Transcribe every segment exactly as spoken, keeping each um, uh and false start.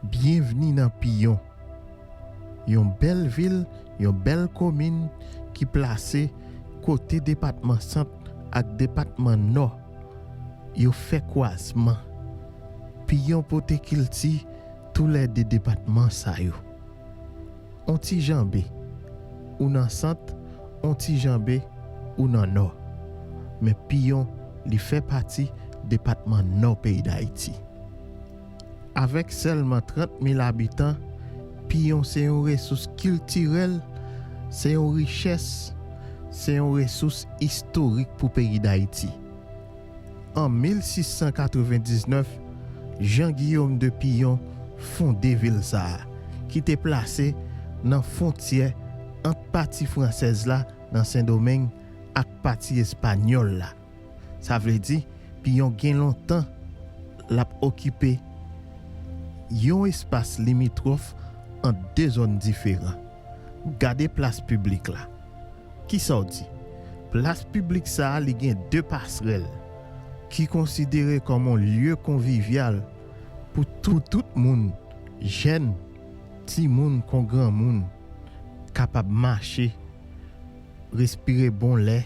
Byenvni nan Piyon, yon bèl vil, yon bèl komin ki plase kote depatman Sant ak depatman Nò yo fè kwazman. Piyon pote kilti toulède depatman sa yo. On ti janbe, ou nan Sant, on ti janbe, ou nan Nò. Men Piyon, li fè pati depatman Nò peyi Dayiti. Avèk sèlman trant mil abitan, Piyon se yon resous kiltirèl, se yon richès, se yon resous istorik pou peyi Dayiti. An mil sis san katrevendiznèf, Jean Guillaume de Piyon fonde vil sa a, ki te plase nan fwontyè ant pati fransèz la nan Sendomeng ak pati espanyòl la. Sa vle di, Piyon gen lontan l ap okipe yon espas limitwòf ant de zòn diferan. Gade plas piblik la. Kisa w di? Plas piblik sa a, li gen de pasrèl ki konsidere kòm yon lye konvivyal pou tou, tout moun, jèn, timoun kon granmoun, kapab mache, respire bon lè,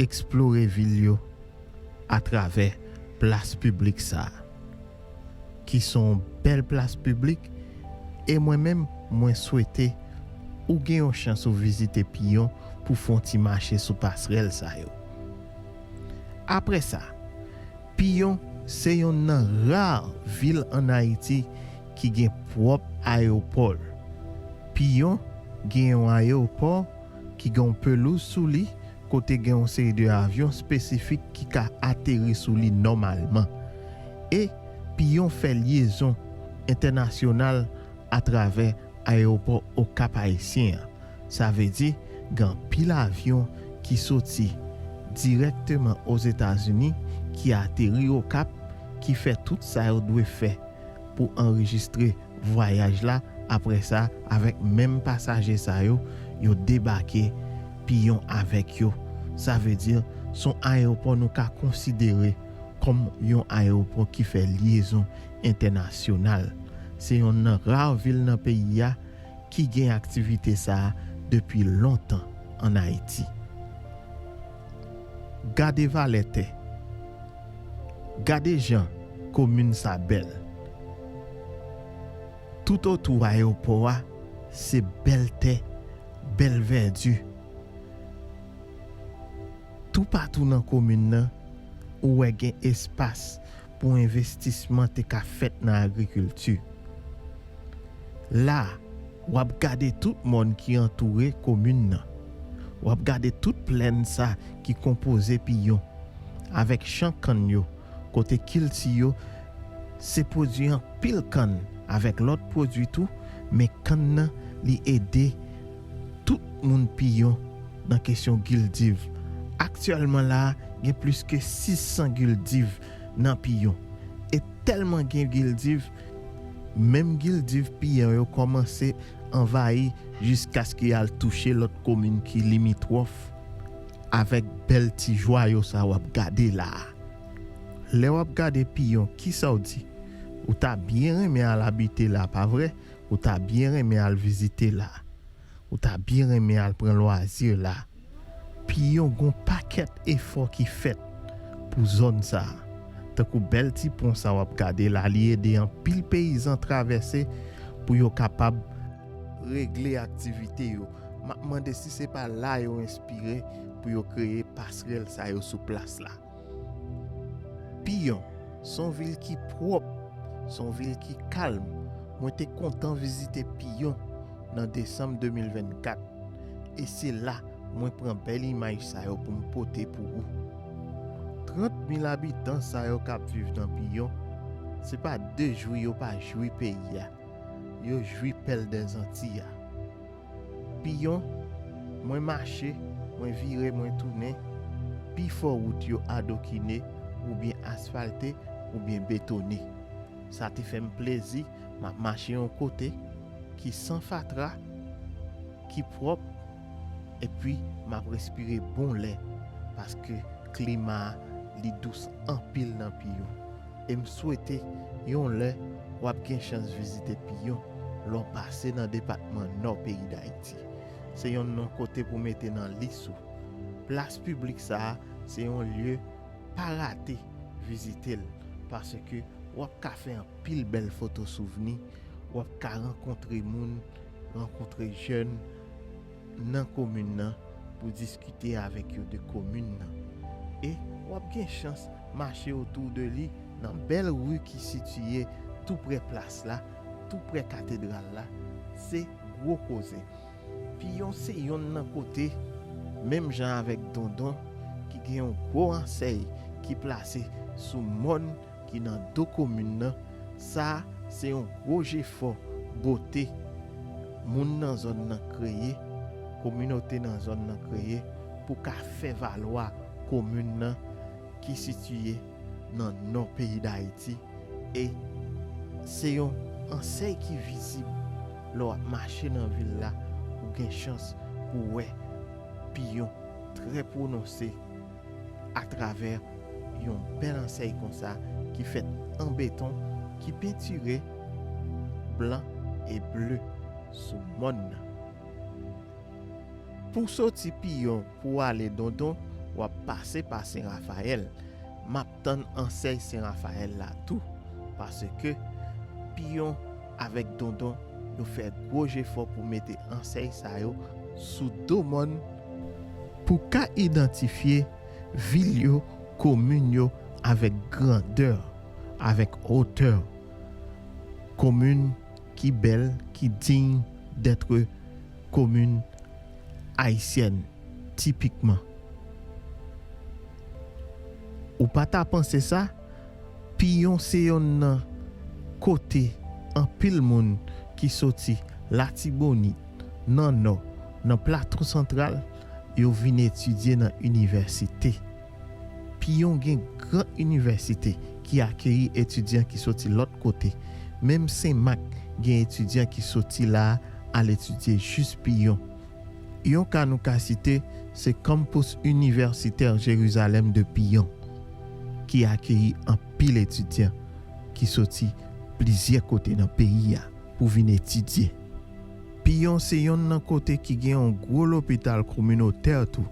eksplore vil yo atravè plas piblik sa a, ki se yon bèl plas piblik, e mwen menm, mwen swete ou gen yon chans ou vizite Piyon pou fè yon ti mache sou pasrèl sa yo. Apre sa, Piyon se yonn nan ra vil ann Ayiti ki gen pwòp ayewopò l. Piyon gen yon ayewopò ki gen yon pelouz sou li, kote gen yon seri de avyon espesifik ki ka ateri sou li nòmalman. E Piyon fè lyezon entènasyonal atravè ayewopò Okap Ayisyen an. Sa vle di, gen anpil avyon ki soti dirèkteman Ozetazini, ki ateri Okap, ki fè tout sa yo dwe fè pou anrejistre vwayaj la. Apre sa, avèk menm pasaje sa yo, yo debake Piyon avèk yo. Sa vle di, se yon ayewopò nou ka konsidere kòm yon ayewopò ki fè lyezon entènasyonal. Se yonn nan ra vil nan peyi a ki gen aktivite sa a depi lontan ann Ayiti. Gade valè tè. Gade jan komin sa bèl. Toutotou ayewopò a, se bèl tè, bèl vèdi. Toupatou nan komin nan, ou wè gen espas pou envestisman te ka fèt nan agrikilti. La a, w ap gade tout mòn ki antoure komin nan. W ap gade tout plèn sa ki konpoze Piyon, avèk chan kann yo, kote kilti yo se pwodui anpil kann avèk lòt pwodui tou, men kann nan, li ede tout moun Piyon nan kesyon gildiv. Aktyèlman la a, gen plis ke sis san gildiv nan Piyon. E tèlman gen gildiv, menm gildiv Piyon yo kòmanse anvayi jiskaske y al touche lòt komin ki limitwòf avèk bèl ti jwayo sa w ap gade la a. Lè w ap gade Piyon, kisa w di? Ou ta byen renmen al abite la, pa vre? Ou ta byen renmen al vizite la. Ou ta byen renmen al pran lwazi la. Piyon gon pakèt efò ki fèt pou zòn sa a. Tankou bèl ti pon sa w ap gade la, li ede anpil peyizan travèse pou yo kapab regle aktivite yo. M ap mande si se pa la yo enspire pou yo kreye pasrèl sa yo sou plas la. Piyon, se yon vil ki pwòp, se yon vil ki kalm. Mwen te kontan vizite Piyon nan desanm de mil vennkat, e se la mwen pran bèl imaj sa yo pou m pote pou ou. Trant mil abitan sa yo k ap viv nan Piyon, se pa de jwi yo pa jwi peyi a, yo jwi pèl dèzanti a. Piyon, mwen mache, mwen vire, mwen tounen, pifò wout yo adokine, oubyen asfalte, oubyen betone. Sa te fè m plezi, m ap mache yon kote ki san fatra, ki pwòp, epi m ap respire bon lè, paske klima a, li dous anpil nan Piyon. E m swete yon lè W ap gen chans vizite Piyon lè w pase nan depatman Nò peyi Dayiti. Se yonn nan kote pou mete nan lis ou. Plas piblik sa a, se yon lye pa rate vizite l, paske w ap ka fè anpil bèl foto souvni, w ap ka rankontre moun, rankontre jèn nan komin nan pou diskite avèk yo de komin nan. E w ap gen chans mache otou de li nan bèl ri ki sitiye tou prè plas la, tou prè katedral la. Se gwo koze. Piyon se yonn nan kote, menm jan avèk Dondon, ki gen yon gwo ansèy ki plase sou mòn ki nan do komin nan. Sa a se yon gwo jefò bote moun nan zòn nan kreye, kominote nan zòn nan kreye pou ka fè valwa komin nan ki sitiye nan nò peyi Dayiti. E se yon ansèy ki vizib. Lè w ap mache nan vil la, ou gen chans pou w wè Piyon trè pwononse atravè yon bèl ansèy konsa ki fèt an beton, ki pentire blan e ble sou mòn nan. Pou soti Piyon pou w ale Dondon, w ap pase pa Sen Rafayèl. M ap tann ansèy Sen Rafayèl la tou, paske Piyon avèk Dondon, yo fè gwo jefò pou mete ansèy sa yo sou do mòn pou ka idantifye vil yo, komin yo avèk grandè, avèk wotè. Komin ki bèl, ki diy d'être komin ayisyèn, tipikman. Ou pa ta panse sa? Piyon se yonn nan kote anpil moun ki soti Latibonit, nan Nò, nan Plato Santral, yo vin etidye nan inivèsite. Piyon gen gran inivèsite ki akeyi etidyan ki soti lòt kote. Menm Senmak gen etidyan ki soti la a al etidye jis Piyon. Yon ka nou ka site, se Campus Universitaire Jérusalem de Piyon, ki akeyi anpil etidyan ki soti plizyè kote nan peyi a pou vin etidye. Piyon se yonn nan kote ki gen yon gwo lopital kominotè tou,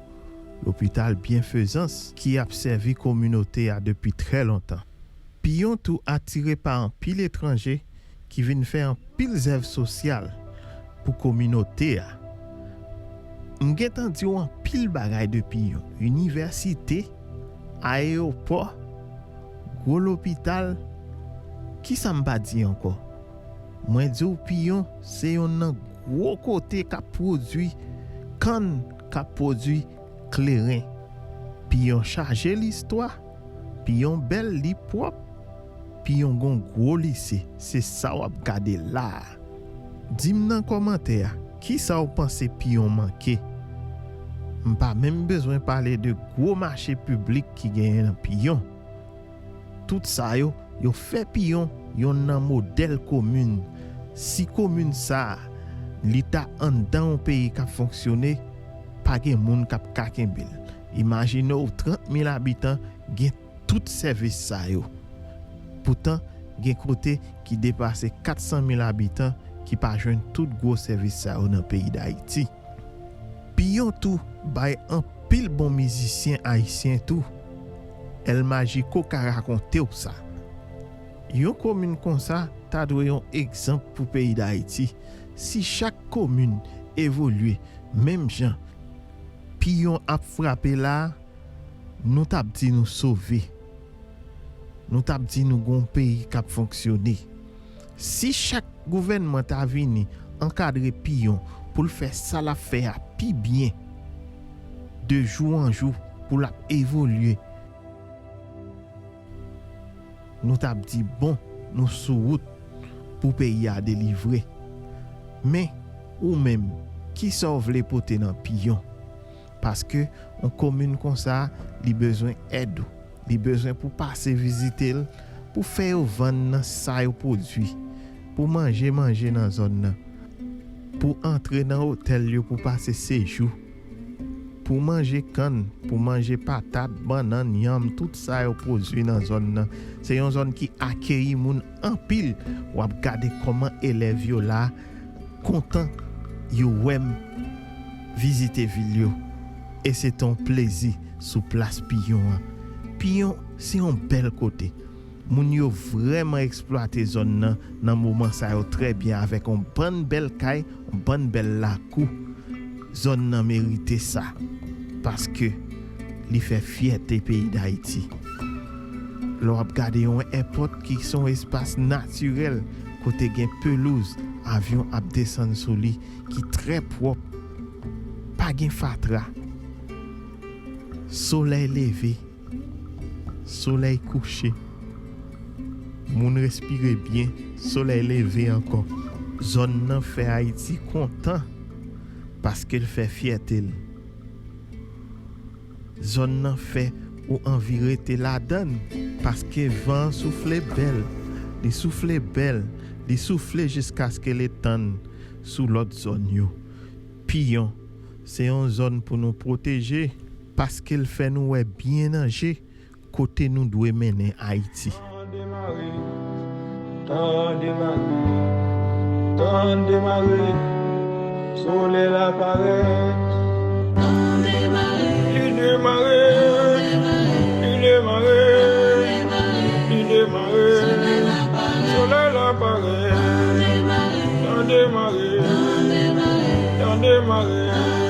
lopital Byenfezans, ki ap sèvi kominote a depi trè lontan. Piyon tou atire pa anpil etranje ki vin fè anpil zèv sosyal pou kominote a. M gentan di w anpil bagay de Piyon: inivèsite, ayewopò, gwo lopital, kisa m pa di ankò? Mwen di w, Piyon se yonn nan gwo kote k ap pwodui kann, k ap pwodui kleren. Piyon chaje listwa, Piyon bèl, li pwòp, Piyon gon gwo lise, se sa w ap gade la a. Di m nan kòmantè a, kisa w panse Piyon manke? M pa menm bezwen pale de gwo mache piblik ki genyen nan Piyon. Tout sa yo, yo fè Piyon yonn nan modèl komin. Si komin sa a, li ta anndan yon peyi k ap fonksyone, pa gen moun k ap ka kenbe l. Imajine w trant mil abitan gen tout sèvis sa yo. Poutan, gen kote ki depase kat san mil abitan ki pa jwenn tout gwo sèvis sa yo nan peyi Dayiti. Piyon tou bay anpil bon mizisyen ayisyen tou. El Magico ka rakonte w sa. Yon komin konsa ta dwe yon egzanp pou peyi Dayiti. Si chak komin evolye menm jan Piyon ap frape la a, nou t ap di nou sove. Nou t ap di nou gon peyi k ap fonksyone. Si chak gouvènman ta vini ankadre Piyon pou l fè sa l ap fè a pi byen, de jou an jou, pou l ap evolye, nou t ap di, bon, nou sou wout pou peyi a delivre. Men, ou menm, kisa w vle pote nan Piyon? Paske yon komin konsa, li bezwen èd ou. Li bezwen pou pase vizite l, pou fè yo vann nan sa yo pwodui, pou manje manje nan zòn nan, pou antre nan otèl yo, pou pase sejou, pou manje kann, pou manje patat, bannann, yanm, tout sa yo pwodui nan zòn nan. Se yon zòn ki akeyi moun anpil. W ap gade kòman elèv yo la kontan yo wè m vizite vil yo. E se te yon plezi sou plas Piyon an. Piyon se yon bèl kote. Moun yo vrèman eksplwate zòn nan nan moman sa yo trè byen avèk yon bann bèl kay, yon bann bèl lakou. Zòn nan merite sa paske li fè fyète peyi Dayiti. Lè w ap gade yon èpòt ki se yon espas natirèl kote gen pelouz, avyon ap desann sou li, ki trè pwòp, pa gen fatra. Solèy leve, solèy kouche. Moun respire byen, solèy leve ankò. Zòn nan fè Ayiti kontan paske l fè fyète l. Zòn nan fè ou anvi rete ladan l paske van an soufle bèl. Li soufle bèl, li soufle jiskaske l etann sou lòt zòn yo. Piyon se yon zòn pou nou pwoteje paske l fè nou wè byen nan je kote nou dwe mennen Ayiti. Tan demare, tan demare, tan demare, solèy la parèt. Tan demare, li demare, tan demare, li demare, tan demare, li demare, solèy la parèt. Tan demare, tan demare, tan demare, tan demare.